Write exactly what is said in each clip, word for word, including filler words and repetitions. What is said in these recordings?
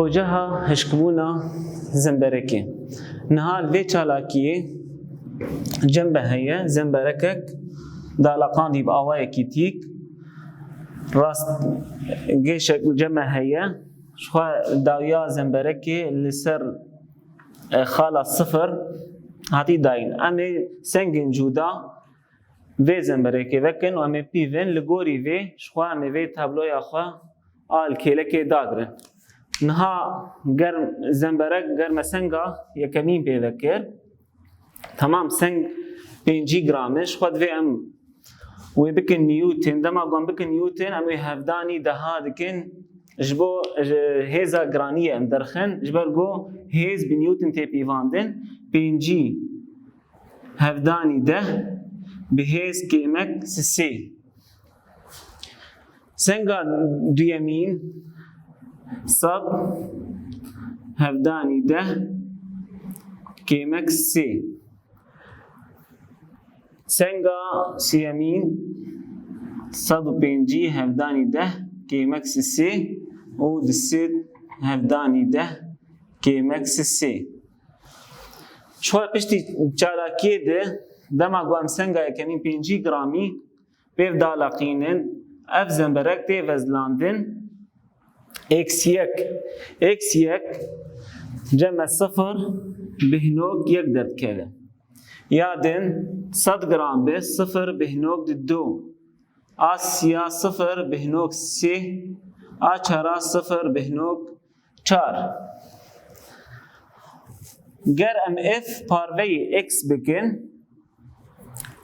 Ocaha hişkbûna zemberekê. Niha li vê çalakiyê cembe heye, zemberekek dalaqandî bi awayekî tîk. Rast gêşek ceme heye. Ji xwe dawiya zemberekê li ser, e, xala sifir hatî dayîn. Em ê sengên cuda vê zemberekê vekin û em ê pîvin. Li gorî vê, ji xwe em ê vê tabloya xwe a li kêlekê dagirin. Niha ger zemberek, ger me senga yekemîn pê vekir, temam, seng pêncî gram e, ji xwe divê em wê bikin newton. Dema ku em bikin newton, em wê hevdanî deha dikin. Ji bo, ji hêza giraniyê em derxin, ji ber ku hêz bi newton tê pîvandin. Pêncî hevdanî deh bi hêz kêmek sisê. Senga duyemîn, sed hevdanî deh kêmek sê. Senga sêyemîn, sed û pêncî hevdanî deh kêmek sisê û du sed hevdanî deh kêmek sisê. Ji xwe piştî çalakiyê de, dema ku em senga yekemîn pêncî gramî pêv daleqînin, ev zemberek tê vezlandin. Êks yek. Êks yek cem me sifir bêhnok yek derdikeve. Ya din sed gram be, sifir bêhnok di du. A siya sifir bêhnok sê. A çara sifir bêhnok çar. Ger em ev parveyê êks bikin,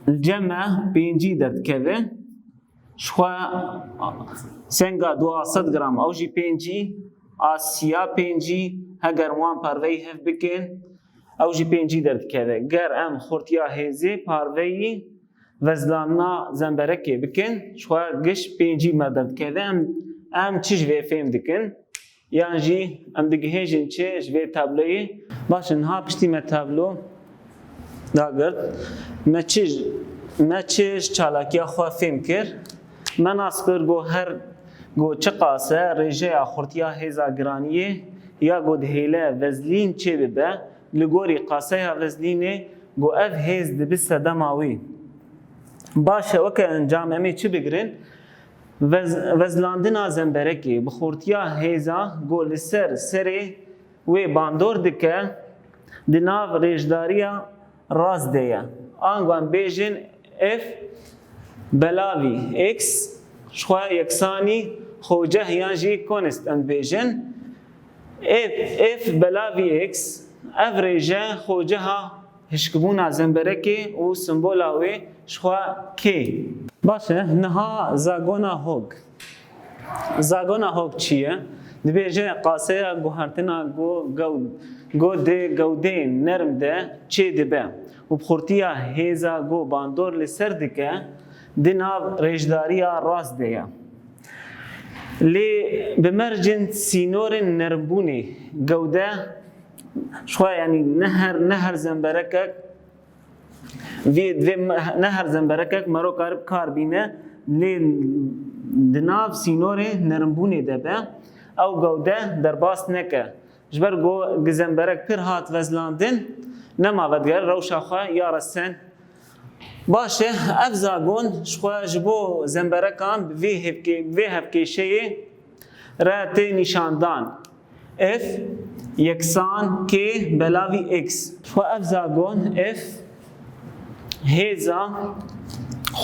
li cem me pêncî derdikeve. Ji xwe senga du a sed gram, ew jî pêncî, a siya pêncî, heger wan parveyî hev bikin, ew jî pêncî derdikeve. Ger em xurtiya hêzê parveyî vezlandina zemberekê bikin, ji xwe giş pêncî me derdikeve. Em, em çi ji vê fêm dikin? Yan jî em digihêjin çi ji vê tabloyê? Baş e, niha piştî me tablo dagirt, me çi, me çi ji çalakiya xwe fêm kir? Me nas kir ku her ku çiqas e rêjeya xurtiya hêza giraniyê ya ku dihêle vezlîn çêbibe, li gorî qaseya vezlînê ku ev hêz dibe sedema wî. Baş e, weke encam em ê çi bigirin? Vez-, vezlandina zemberekê bi xurtiya hêza ku li ser serê wê bandor dike, di nav rêjdariya rast de ye. Ango em bêjin F belavî x, ji xwe yeksanî xoceh yan jî konist em dibêjin. F, F belavî x, ev rêje xoceha hişkbûna zemberekê û simbola wê ji xwe K. Baş e, niha zagona hog. Zagona hog çi ye? Dibêje qaseya guhertina go, go, go di gewdeyên nerm de çê dibe û bi xurtiya hêza go bandor li ser dike, di nav rêjdariya rast de ye. Lê bi mercên sînorên nermbûnê gewde, ji xwe, yanî ne her, ne her zemberekek, vê, vê me-, ne her zemberekek mero karib kar bîne, lê di nav sînorê nermbûnê de be, ew gewde derbas neke. Ji ber ku gi zemberek pir hat vezlandin, nema vedigere rewşa xwe ya resen. Baş e, ev zagon ji xwe ji bo zemberekan bi vê hevkê-, vê hevkêşeyê re tê nîşandan. F yeksan K belavî x. Ji xwe ev zagon F hêza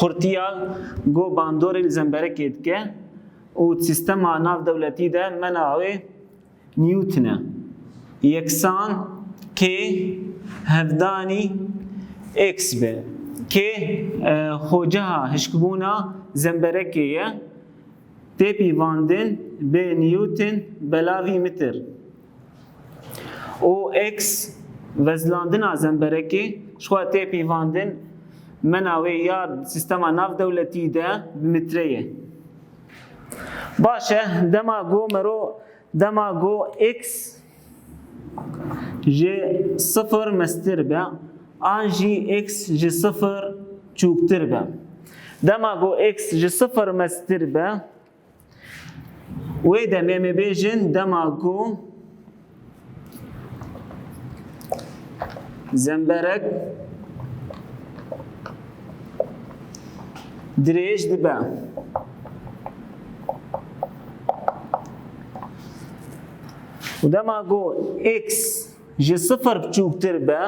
xurtiya go bandorê li zemberekê dike û sîstema navdewletî de mena wê Newton e. Yeksan K hevdanî x be. K, e, xoceha hişkbûna zemberekê ye. Tê pîvandin bi Newton belavî mitir. Û x vezlandina zemberekê ji xwe tê pîvandin mena wê ya sîstema navdewletî de bi mitre ye. Baş e, dema ku mero, dema ku x ji sifir mestir be, an jî x ji sifir çûktir be. Dema ku x ji sifir mestir be, wê demê em ê bêjin dema ku Zemberek dirêj dibe. Û dema ku x ji sifir biçûktir be,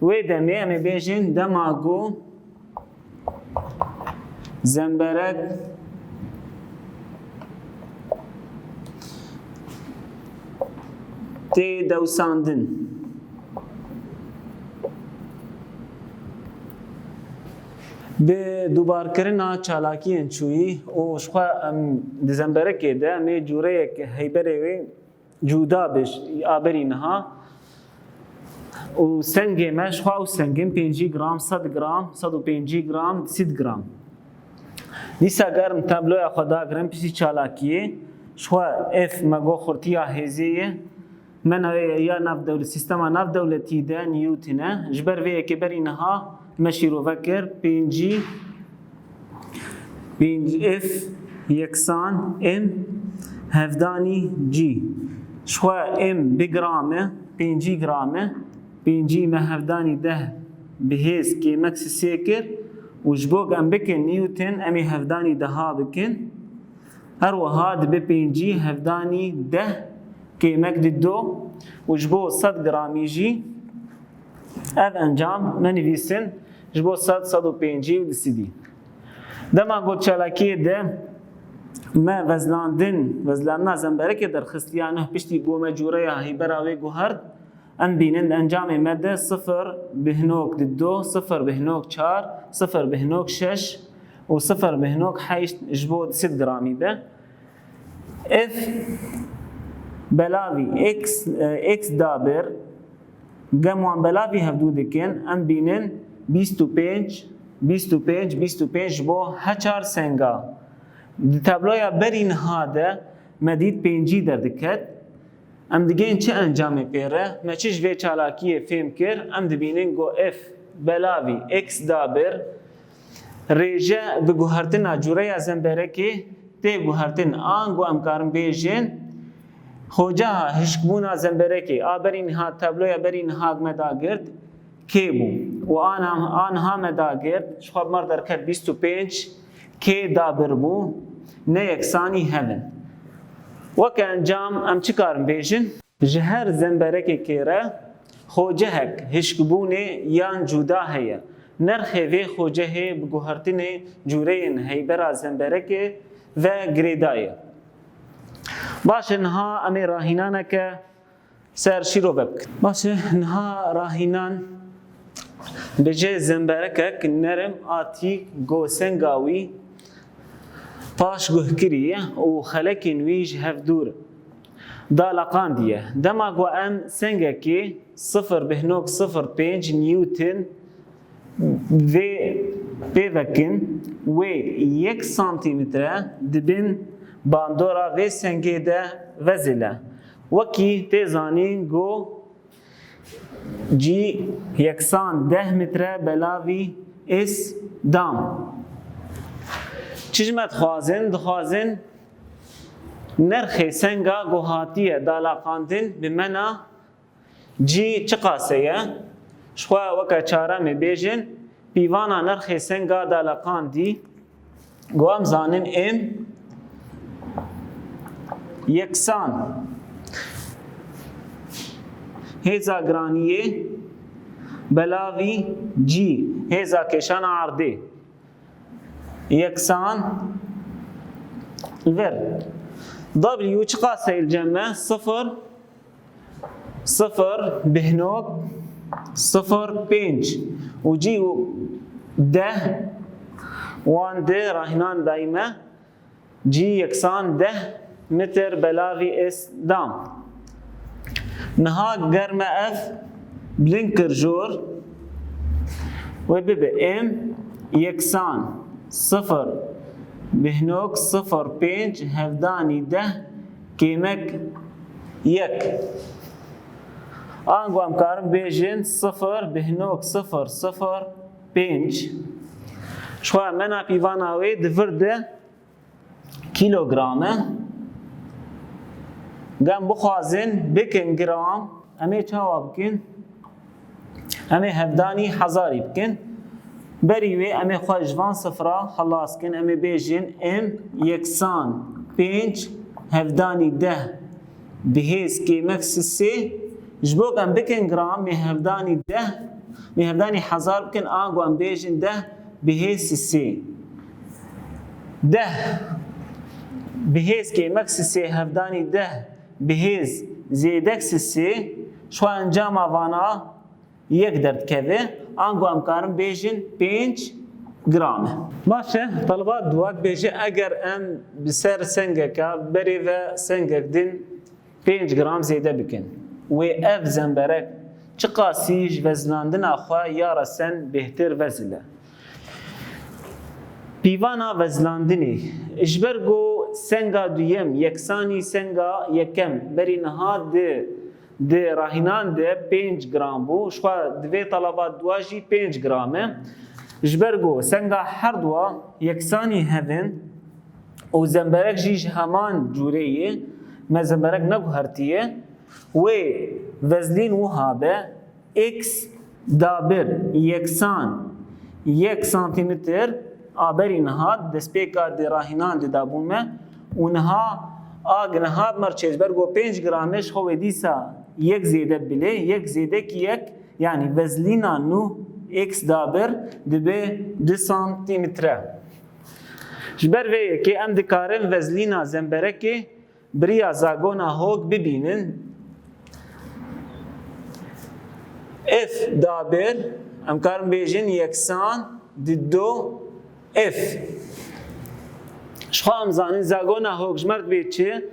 wê demê em ê bêjin dema ku zemberek tê dewsandin. Bi dubarkirina çalakiyên çûyî û jixwe em di zemberekê de em ê cûreyek heyberê wê cuda be ji aberî niha. Û sengê me jixwe ew sengin pêncî gram, sed gram, sed û pêncî gram, sî gram. Dîsa ger em tabloya xwe dagirin piştî çalakiyê, jixwe F me got xurtiya hêzê ye. Me navê ya navdewle-, sîstema navdewletî de Newton e. Ji ber vê yekê berî niha me şîrove kir pêncî, pênc F yeksan M hevdanî G. Jixwe M bi gram e, pêncî gram e. Pêncî me hevdanî deh bi hêz kêmek sisê kir û ji bo em bikin Newton, em ê hevdanî deha bikin. Her wiha dibe pêncî hevdanî deh kêmek di do û ji bo sed gramî jî ev encam me nivîsin ji bo sed, sed û pêncî û di sîdî. Dema got çalakiyê de me vezlandin, vezlandina zemberekê derxist ya nuh piştî ku me cûreya hîbera wê guhert, em bînin encamê me de sifir bihnok di do, sifir bihnok çar, sifir bihnok şeş û sifir bihnok heşt ji bo sî gramî be. F belavî x, e, x dabir, gem wan belavî hevdû dikin, em bînin bîst û pênc, bîst û pênc, bîst û pênc ji bo heçar senga. Di tabloya berî niha de me dît pêncî derdiket. Em digên çi encamê pê re? Me çi ji vê çalakiyê fêm kir? Em dibînin ku F belavî x dabir rêje bi guhertina cûreya zemberekê tê guhertin. Ango em karin bêjin, xoceha hişkbûna zemberekê a berî niha, tabloya berî niha me dagirt, K bû. Û ana, aniha me dagirt, ji xwe bi me derket bîst û pênc, K dabir bû, ne yeksanî hev in. Weke encam em çi karin bêjin? Ji her zemberekekê re xocehek hişkbûnê yan cuda heye. Nerxê vê xocehê bi guhertinê cûreyên heybera zemberekê ve girêdayî. Baş e, niha em ê rahînaneke ser şîrove bikin. Baş e, niha rahînan bi cihê zemberekek nerm a tî ku senga wî paşguhkirî ye û xelekên wî ji hev dûr in. Daleqandiye. Dema ku em sengekê sifir bihnok sifir pênc Newton vê pê vekin, wê yek santîmetre di bin bandora vê sengê de vezêle. Wekî tê zanîn ku G yeksan deh metre belavî S dam. Çi ji me dixwazin? Dixwazin nerxê senga ku hatiye daleqandin bi mena G çiqas e ye? Ji xwe weke çaremê bêjin, pîvana nerxê senga daleqandî, ku em zanin M yeksan hêza giraniyê belavî G hêza kêşana erdê. Yeksan li vir. W çiqas e li cem me? Sifir, sifir bihnok sifir pênc û G û deh wan di rahînan dayî me. G yeksan deh metre belavî S dam. Niha ger me ev bilind kir jor, wê bibe M yeksan sifir bihnok sifir pênc hevdanî deh kêmek yek. Ango em karin bêjin sifir bihnok sifir sifir pênc. Ji xwe mena pîvana wê di vir de kîlogram e. Gem bixwazin bikin gram, em ê çawa bikin? Em ê hevdanî hezarî bikin. Berî wê em ê xwe ji van sifra xelas kin. Em ê bêjin M yeksan pênc hevdanî deh bi hêz kêmek sisê. Ji bo ku em bikin gram, mê hevdanî deh, mê hevdanî hezar bikin, ango em bêjin deh bi hêz sisê. Deh bi hêz kêmek sisê hevdanî deh bi hêz zêdek sisê, ji xwe encama vana yek derdikeve, ango em karin bêjin pênc gram e. Baş e, taleba dua dibêje, eger em bi ser sengeka berê ve sengek din pênc gram zêde bikin, wê ev zemberek çiqasî ji vezilandina xwe ya resen bêhtir vezile? Pîvana vezilandinê, ji ber ku senga duyem yeksanî senga yekem berî niha di, di rahînan de pênc gram bû, ji xwe di vê talaba dua jî pênc gram e. Ji ber ku senga herdua yeksanî hev in û zemberek jî ji heman cûrê ye, me zemberek neguhertiye, wê vezlîn wiha be: x dabir yeksan yek santîmetr a berî niha, destpêka di rahînan di dabû me û niha a niha bi me re çêdibe, ji ber ku pênc gram e, ji xwe wê dîsa yek zêde bile, yek zêdekî yek, yanî vezlîna nû x dabir dibe du santîmetre. Ji ber vê yekê em dikarin vezlîna zemberekê bi riya zagona hok bibînin. F dabir, em karin bêjin yeksan di du F. Ji xwe em zanin zagona hok ji me re dibê çi?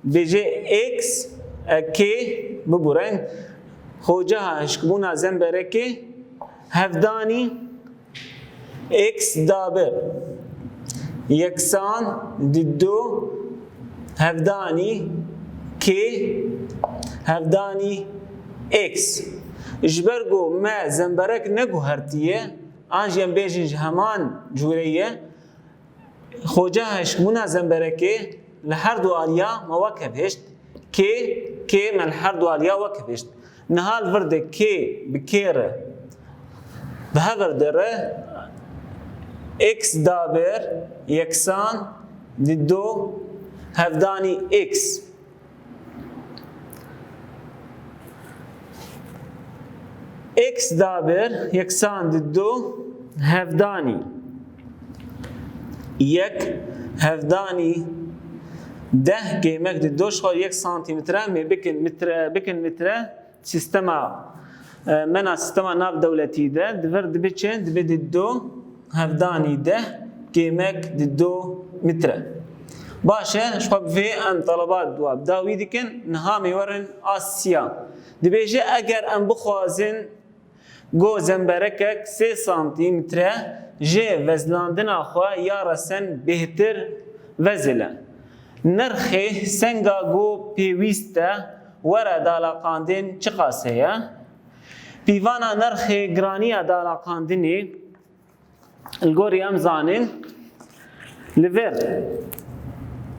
Dibêje x, e, k, bibûrin. Xoceha hişkbûna zemberekê hevdanî x dabir yeksan di du hevdanî k hevdanî x. Ji ber ku me zemberek neguhertiye, an jî em bêjin ji heman cûre ye, xoceha hişkbûna zemberekê li her du aliya me wek hev hişt. K, k me li her du aliya wek hev hişt. Niha li vir de k bi k re bi hev re dere, x dabir yeksan di du hevdanî x. X dabir yeksan di du hevdanî yek hevdanî deh kêmek di du, ji xwe yek santîmetre, mê bikin metre, bikin metre, sîstema, e, mena sîstema nav dewletî de di vir dibe çi? Dibe di du hevdanî deh kêmek di du metre. Baş e, ji xwe bi vê em taleba dua bi dawî dikin. Niha mê werin a siya. Dibêje, eger em bixwazin ku zemberekek sê santîmetre ji vezilandina xwe ya resen bêhtir vezile, nirxê senga ku pêwîst e were dalaqandin çiqas heye? Pîvana nirxê giraniya dalaqandinê, li gorî em zanin, li vir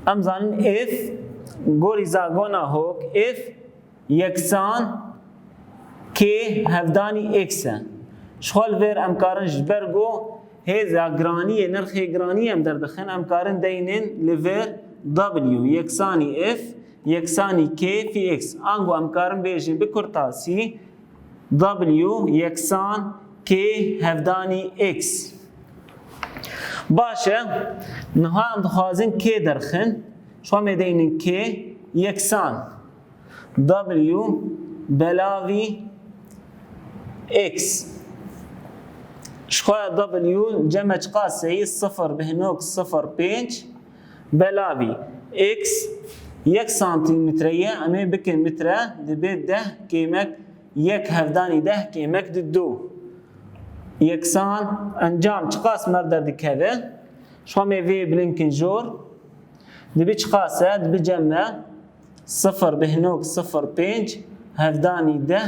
em zanin F, gorî zagona hok, F yeksan k hevdanî x e. Ji xwe li vir em karin ji ber ku hêza giraniyê, nirxê giraniyê em derdixin, em karin deynin li vir W yeksanî F yeksanî k fî x. Ango em karin bêjin bi kurtasî W yeksan k hevdanî x. Baş e, niha em dixwazin k derxin. Ji xwe mê deynin k yeksan W belavî x. Ji xwe W cem e çiqas heye? Sifir bêhnok sifir pênc belavî x yek santîmetre ye, em ê bikin metre, dibe deh kêmek yek hevdanî deh kêmek di du. Yeksan encam çiqas me re derdikeve? Ji xwe mê vê bilind kin jor. Dibe çiqas e? Dibe cem e sifir bêhnok sifir pênc hevdanî deh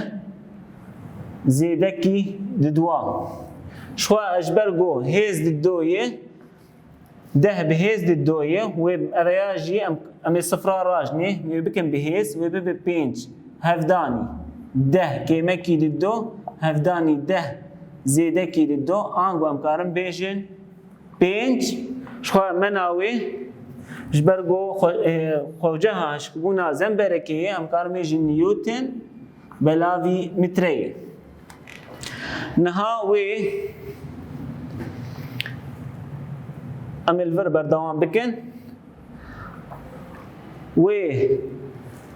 zêdekî di dua. Ji xwe ji ber ku hêz di du ye, deh bi hêz di du ye, wê eveya jî em, em ê sifra rajnê, wê bikin bi hêz, wê bibe pênc hevdanî deh kêmekî di du, hevdanî deh zêdekî li du, ango em karin bêjin pênc. Ji xwe mena wê ji ber ku xwe-, e, xweceha hişkbûna zemberekê ye, em karin bêjin newton belavî metreyê. Niha wê em ê li vir berdewam bikin. Wê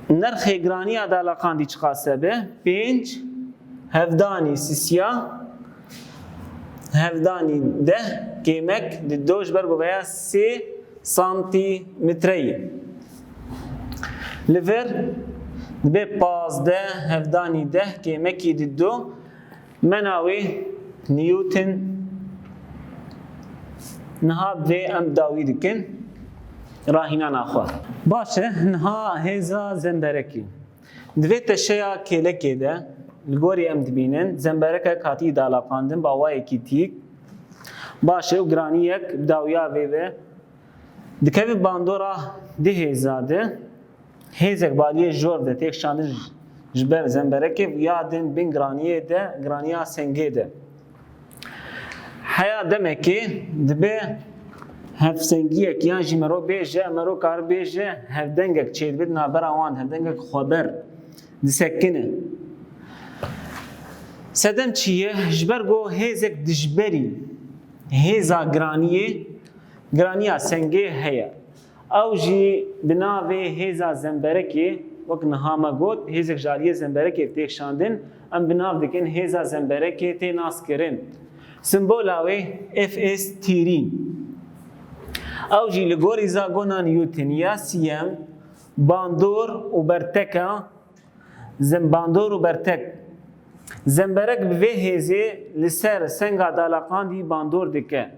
nirxê giraniya dalaqandî çiqas be? Pênc hevdanî sisiya hevdanî deh kêmek di do ji ber ku veya sê santîmetreyê. Li vir dibe pazdeh hevdanî deh kêmekî di do. Mena wê newton. Niha divê em dawî dikin rahînana xwe. Baş e, niha hêza zemberekî. Di vê teşeya kêlekê de li gorî em dibînin, zemberekek hatî dalaqandin bi awayekî tîk. Baş e û giraniyek bi dawiya vê ve dikeve bandora di hêza de. Hêzek bi aliyê jor de têk şandin ji ber zemberekê ya din bin giraniyê de, giraniya sengê de. Heya demekê dibe hevsengiyek yan jî mero bêje, mero kar bêje hevdengek çêdibe di navbera wan, hevdengek xweber disekine. Sedem çi ye? Ji ber ku hêzek dijberî hêza giraniyê, giraniya sengê heye. Ew jî bi navê hêza zemberekê, wek niha me got, hêzek ji aliyê zemberekê tê kişandin, em bi nav dikin hêza zemberekê tê naskirin. Simbola wê F S tîrî. Ew jî li gorî zagona Newton ya siyem, bandor û berteka, zem-, bandor û bertek. Zemberek bi vê hêzê li ser senga dalaqandî bandor dike.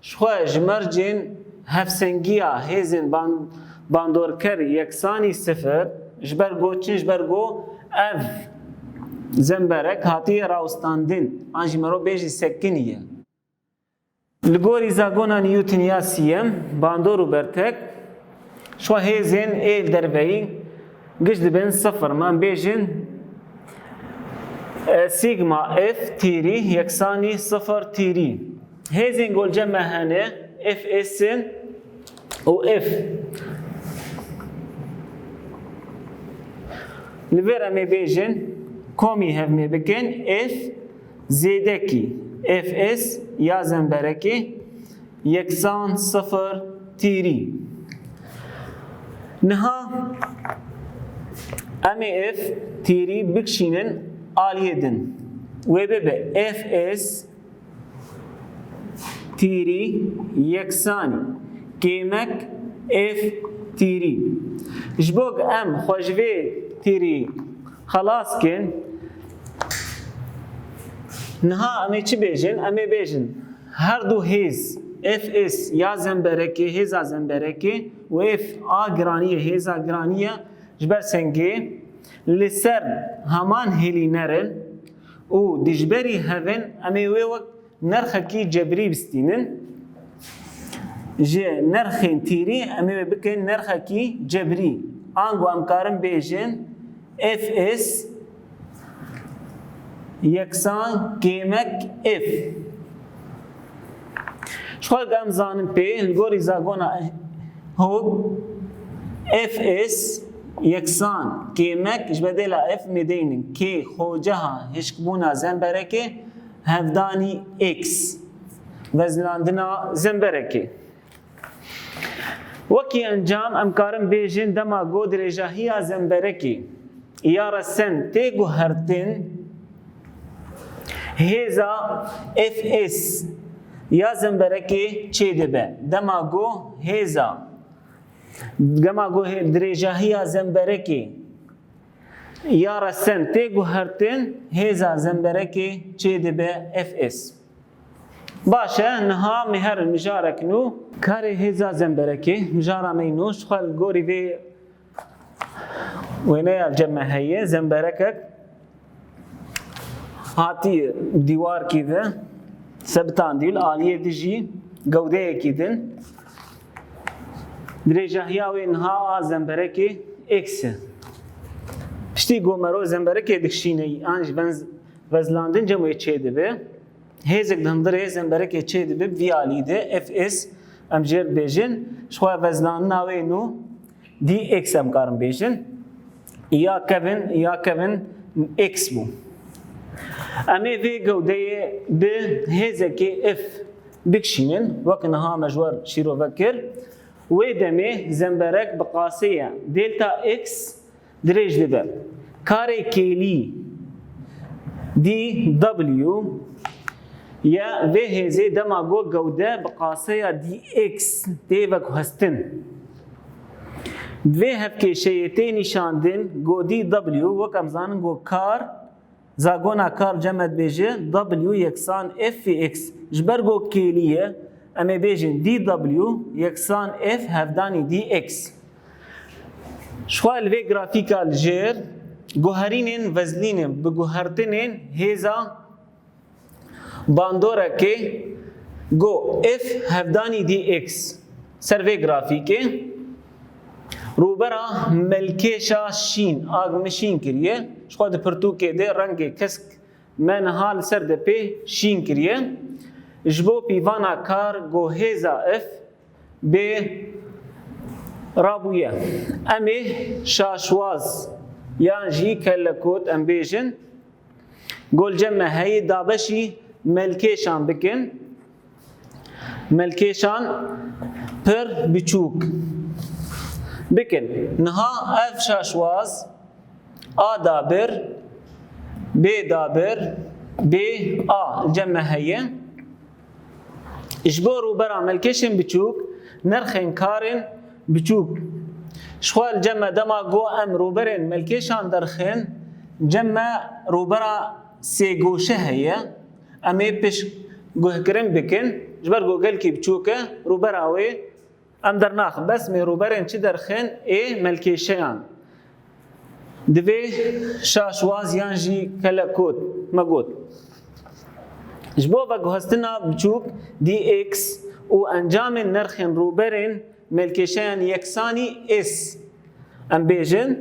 Ji xwe ji mercên hevsengiya hêzên ban-, bandorker yeksanî sifir, ji ber ku çi? Ji ber ku ev zemberek hatiye rawestandin, an jî mero bêjî sekiniye. Li gorî zagona Newton ya siyem, bandor û bertek, ji xwe hêzên ê li derveyî giş dibin sifir. Em bêjin, e, sigma F tîrî yeksanî sifir tîrî. Hêzên golce me hene, F S û F. Li vir em ê bêjin, komî hevmê bikin, F zêdekî, F S ya zemberekê yeksan sifir tîrî. Niha em ê F tîrî bikişînin aliyê din. Wê bibe F S tîrî yeksanî kêmek F tîrî. Ji bo ku em xwe ji vê tîrî xelas kin, niha em ê çi bêjin? Em ê bêjin her du hêz F S ya zemberekê, hêza zemberekê û F a giraniyê, hêza giraniyê ji ber sengê li ser heman hêlîner in û dijberî hev in, em ê wê wek nirxekî cebrî bistînin. Ji nirxên tîrî em ê wê bikin nirxekî cebrî. Ango em karin bêjin F S yeksan kêmek F. Ji xwe em zanin pê, li gorî zagona Hooke, F S yeksan kêmek ji bedêla F mê deynin kê xoceha hişkbûna zemberekê hevdanî X. Vezilandina zemberekê. Wekî encam em karin bêjin dema ku dirêjahiya zemberekê ya resen tê guhertin, hêza F S ya zemberekê çêdibe. Dema ku hêza, dema ku hê-, dirêjahiya zemberekê ya resen tê guhertin, hêza zemberekê çêdibe F S. Baş e, niha me herin mijarek nû. Karê hêza zemberekê, mijara me nû, ji xwe li gorî vê wêneya li cem me heye, zemberekek hatiye dîwarkî ve sebitandî, li aliyê dijî gewdeyekî din. Dirêjahiya wê niha a zemberekê X e. Piştî ku mero zemberekê dikişîne, an ji ben z-, Vezlandin cem wê çêdibe. Hêzek di hundirê zemberekê çêdibe, bi vî alî de, F S, em jê re dibêjin. Ji xwe vezlandina wê nû dx em karin bêjin. Ya kevin, ya kevin x bû. Em ê vê gewdeyê bi hêzekê F bikişînin, wek niha me ji we re şîrove kir. Wê demê zemberek bi qasê ye delta x dirêj dibe. Karê kêlî dw ye vê hêzê dema ku gewde bi qaseya dx tê veguhestin. Di vê hevkêşeyê tê nîşandin ku dw, wek em zanin ku kar, zagona kar cem me dibêje w yeksan f x. Ji ber ku kêlî ye, em ê bêjin dw yeksan f hevdanî dx. Ji xwe li vê grafîka li jêr guherînên vezlînê bi guhertinên hêza bandorekê ku f hevdanî dx ser vê grafîkê rûbera melkêşa şîn, a min şîn kiriye. Ji xwe di pirtûkê de rengê kesk me niha li ser depê şîn kiriye. Ji bo pîvana kar ku hêza f bê rabûye. Em ê şaşwaz yan jî kellekot em bêjin. Ku li cem me heye dabeşî melkêşan bikin. Melkêşan pir biçûk bikin. Niha ev şaşwaz a dabir, b dabir, b a li cem me heye. Ji bo rûbera melkêşên biçûk, nirxên karên biçûk. Ji xwe li cem me dema ku em rûberên melkêşan derxin, cem me rûbera sêgoşe heye. Em ê piştguhkirin bikin. Ji ber ku gelkî biçûk e, rûbera wê em dernaxin. Bes em ê rûberên çi derxin? Ê melkêşeyan. Divê şaşwaz yan jî kellekot me got. Ji bo veguhestina biçûk dx û encamên nirxên rûberên melkêşeyan yeksanî s, em bêjin,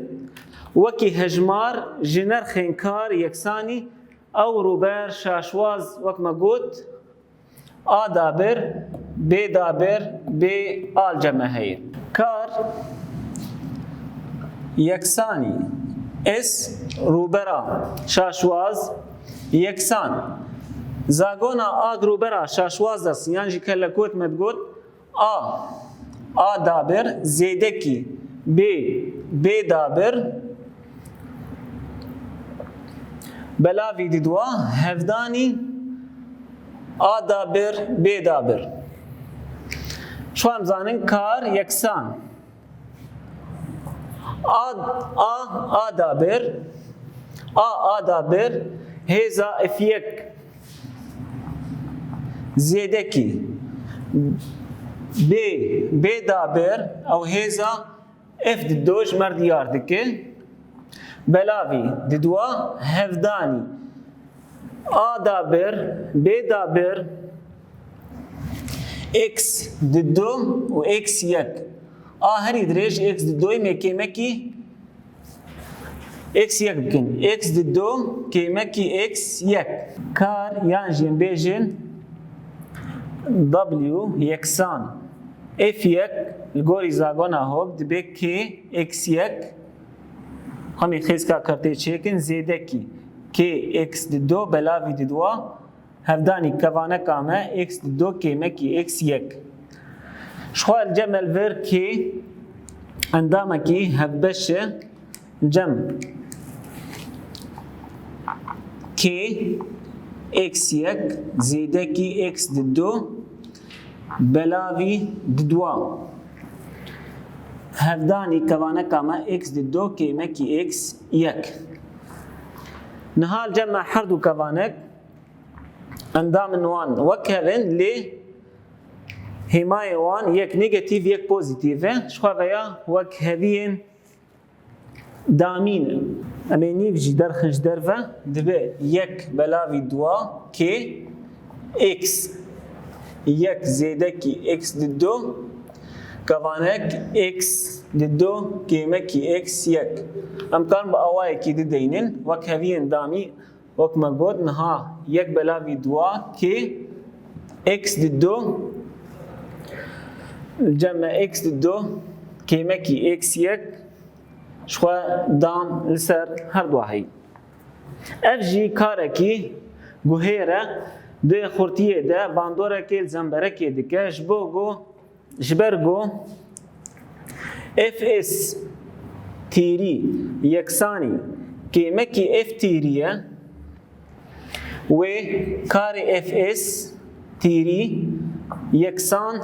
wekî hejmar ji nirxên kar yeksanî ew rûber şaşwaz, wek me got, a dabir, b dabir, b a li cem me heye. Kar yeksanî s rûbera şaşwaz yeksan. Zagona a rûbera şaşwaz de yan jî kellekot me digot, a, a dabir zêdekî b, b dabir belavî didwa hevdanî a dabir, b dabir. Şu em zanin kar yeksan. A, a, a dabir, a, a dabir, hêza f yek zêdekî b, b dabir, ew hêza f dido ji me re diyar dike. Belavî didwa hevdanî a dabir, b dabir, x dido û x yek. A herî dirêj x didoyê me kêmekî x yek bikin. X dido kêmekî x yek. Kar yan jî em bêjin w yeksan f yek li gorî zagona hok dibe k x yek. Hemî xêzka kartê çêkin zêdekî k x dido belavî didwa hevdanî kevaneka me x dido kêmekî x yek. Ji xwe li cem me li vir k endamekî hevbeş e. Cem k x yek zêdekî x dido belavî didwa hevdanî kevaneka me x dido kêmekî x yek. Niha li cem me her du kevanek endamên wan wek hev in, lê hêmayê wan yek negatîf, yek pozîtîf e. Ji xwe veya wek heviyên damî ne. Em ê nîv jî derxin ji derve, dibe yek belavî dua k x yek zêdekî x dido kevanek x dido kêmekî x yek. Em karin bi awayekî dideynin, wek heviyên damî Wek me got, niha yek belavî dua kê x di do, li cem me x di do, kêmekî x yek, ji xwe dam li ser her dua heyî. Ev jî karekî guhêr e, di xurtiyê de bandorekê li zemberekê dike, ji bo ku, ji ber ku F S tîrî yeksanî kêmekî F tîrî ye, wê karê F S tîrî yeksan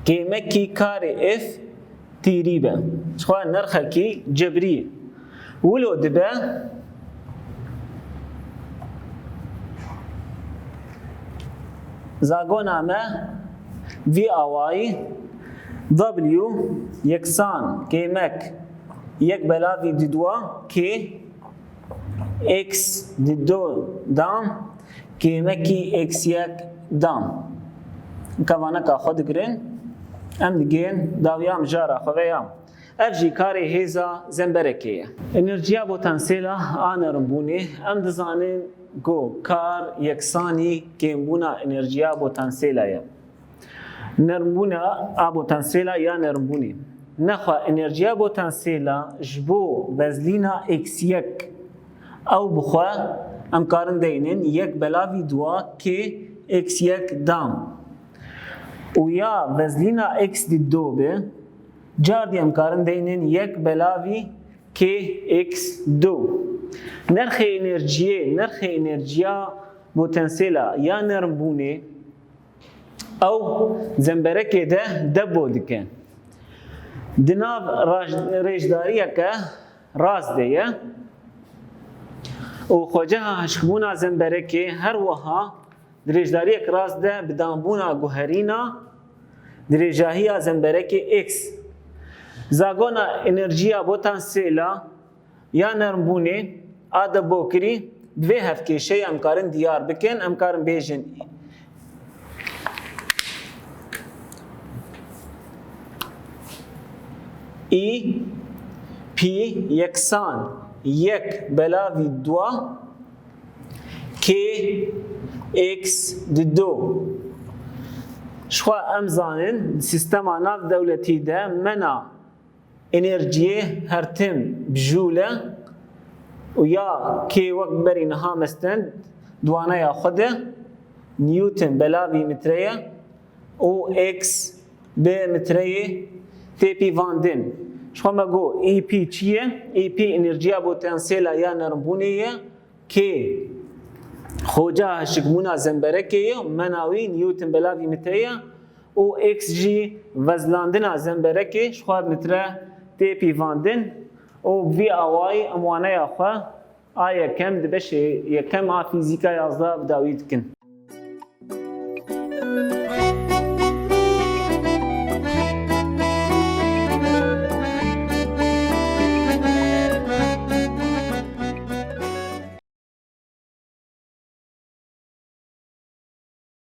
kêmekî karê F tîrî be. Ji xwe nirxekî cebrî ye. Wilo dibe, zagona me vî awayî: W yeksan kêmek yek belavî di dua kê x di do dam kêmekî x yek dam. Kevaneka xwe digirin, em digên dawiya mijara xwe ve ya. Ev jî karê hêza zemberekê ye. Enerjiya potensêla a nermbûnê, em dizanin ku kar yeksanî kêmbûna enerjiya potensêla ye. Nermbûna a potensêla ya nermbûnê. Nexwe enerjiya potensêla ji bo bezlîna x yek, ew bi xwe em karin deynin yek belavî dua kê x yek dam. Û ya bezlîna x di do be, cardî em karin deynin yek belavî kê x do. Nirxê enerjiyê, nirxê enerjiya potensêla ya nermbûnê, ew zemberekê de debo dike. Di nav raj-, rêjdariyeke rast de ye û xweceha hişkbûna zemberekê her wiha di rêjdariyek rast de bi danbûna guherîna dirêjahiya zemberekê x. Zagona enerjiya potensêla ya nermbûnê a debokirî bi vê hevkêşeyê em karin diyar bikin, em karin bêjin E P yeksan yek belavî dua kê x di do. Ji xwe em zanin, di sîstema nav dewletî de mena enerjiyê her tim bi joule û ya kê wek berî niha me stend di waneya xwe de newton belavî metre ye û x bi metreyê tê pîvandin. Ji xwe me got E P çi ye? E P enerjiya potensêla ya nermbûnê ye. K xoca hişkbûna zemberekê ye, mena wî newton belavî metre ye û x jî vezlandina zemberekê ji xwe metre tê pîvandin û bi vî awayî em waneya xwe a yekem di beşê yekem a fîzîka yazdeh bi dawî dikin.